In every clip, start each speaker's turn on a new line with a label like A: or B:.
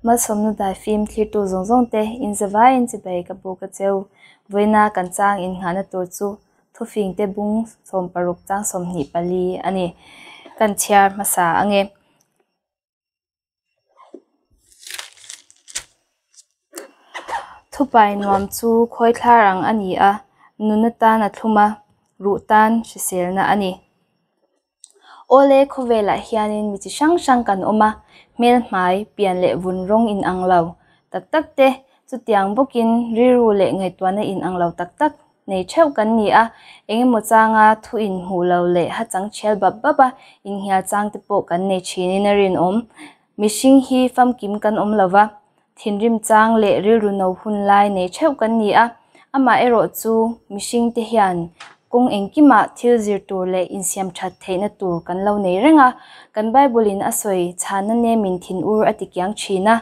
A: Malsawmna daifim thlirtu zawng zawng te in zavaiin chibai ka buk a cheu. Vawiina kan chang innghahna tur chu thufingte bung 60 chang 24 a ni. Kan chhiar hmasa ange. Thupai nuam chu khawithlar ang a ni a, nun atan a thlum a, ruh tan hriselna a ni. Awle khawvelah hianin mi chi hrang hrang kan awm a, hmelhmai, pian leh vun rawng inang lo tak tak te, chutiang bawkin rilru leh ngaihtuahna inang lo tak tak nei theuh kan ni a, engemaw changa thu inhmuh lo leh hachang thial bap bap a inhnial chang te pawh kan nei thinin a rinawm. Mihring hi famkim kan awm lo va, thinrim chang leh rilru no hun lai nei theuh kan ni a, amaherawh chu mihring te hian kawng engkimah thil zir tur leh insiam that theihna tur kan lo nei reng a, kan Bible in a sawi chhana nemin thinur a ti kiang thin a,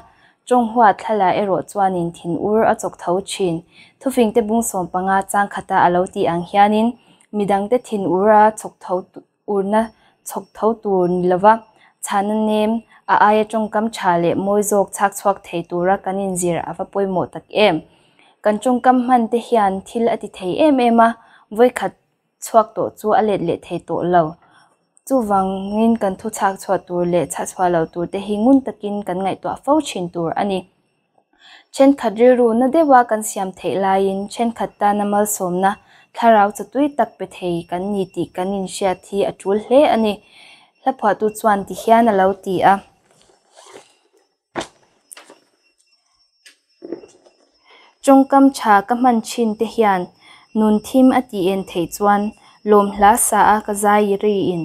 A: Chawnghua thlalak erawh chuanin thinur a chawk tho thin. Thufingte bung 15 chang khata a lo tih ang hianin midangte thinur a chawk tho urna chhawk tho tur ni lova chhana nem a aia tawngkam tha leh mawi zawk chhak chhuak thei tura kan inzir a va pawimawh tak em. Kan tawngkam hman te hian thil a ti thei em em a, vawikhat chhuak tawh chu a let leh thei tawh lo. Chuvangin kan thu chhak chhuah tur leh chhah chhuah loh tur te hi ngun takin kan ngaihtuah fo thin tur a ni. Thenkhat rilru na deuha kan siam theih laiin thenkhat tana malsawmna thlarau chatui tak pe thei kan ni tih kan inhriat hi a tul hle a ni. Hlaphuahtu chuan ti hian a lo ti a. Tawngkam tha ka hman thin te hian nun thim a tih en theih chuan lawm hla sa a ka zai riin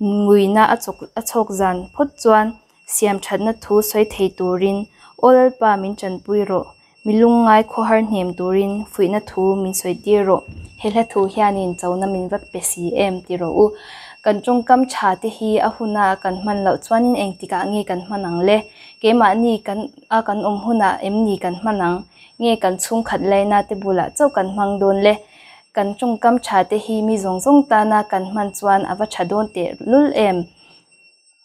A: nguina a chhawk zan phawt chuan Siam thatna thu sawi thei turin Aw Lalpa min tanpui rawh, mi lungngai khawhar hnem turin fuihna thu min sawi tir rawh, he hla thu hianin chona min va pe si em ti rawh u. Kan tawngkam tha te hi a huna kan hman loh chuanin engtikah nge kan hman ang le? Keimahni kan a kan awm hunah em ni kan hman ang? Nge kan chhungkhat laina te bulah chauh kan hmang dawn le? Kan tawngkam tha te hi mi zawng zawng tana kan hman chuan a va tha dawn teh lul em?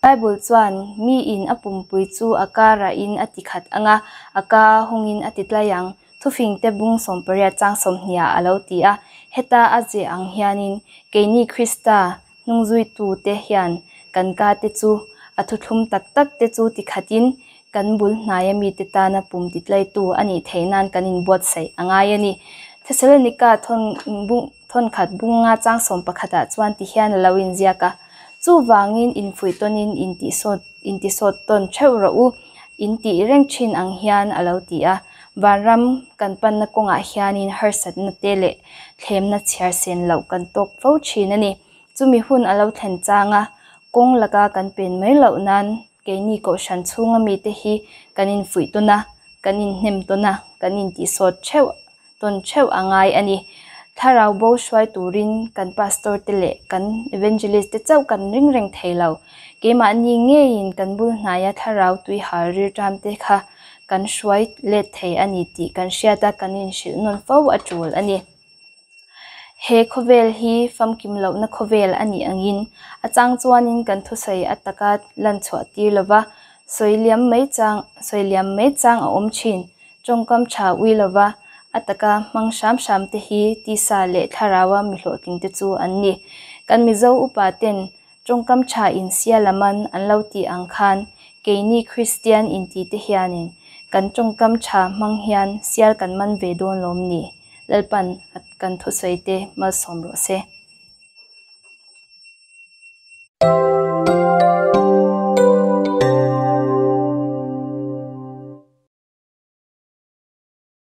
A: Bible chuan, Miin a pumpui chu a karahin a ti khat ang a, a ka a hawngin a ti tlai ang, thufingte bung 80 chang 20 ah a lo ti a. Heta a zeh ang hianin, keini Krista hnungzuitute hian kan ka te chu a thuthlum tak tak te chu ti khatin kan bul hnaia mite tana pum ti tlaitu a nih theih nan kan inbuatsaih a ngai a ni. Thesalonika thawn bung. Thawnkhat bunga chang 11 ah chuan ti hian a lo inziak a, Chuvangin infuih tawnin intihsawt intisawt tawn theuh rawh u, in tih reng thin ang hian a lo ti a. Vanram kan panna kawngah hianin harsatna te leh thlemna chhiar sen loh kan tawk fo thin a ni. Chumi hun a lo thlen chang a, kawng laka kan pen mai loh nan keini kohhran chhunga mite hi kan infuih tawn a, kan inhnem tawn a, kan intihsawt theuh tawn theuh a ngai a ni. Thlarau bo hruai turin kan pastor te leh kan evangelist te chauh kan ring reng thei lo. Keimahni ngeiin kan bul hnaia thlarau tui hal rilṭam te kha kan hruai let thei a ni tih kan hriat a, kan inhrilh nawn fo a tul a ni. He khawvel hi famkim lohna khawvel a nih angin a chang chuanin kan thusawi a taka lan chhuah tir lova, sawi liam mai chang sawi liam mai chang a awm thin. Tawngkam tha ui lova a taka hmang hram hram te hi tisa leh thlaraua mi hlawhtling te chu an ni. Kan Mizo upa ten tawngkam tha in sial a man an lo tih ang khan keini Kristian inti te hianin kan tawngkam tha hmang hian sial kan man ve dawn lawm ni? Lalpan kan thusawi te malsawm rawh se.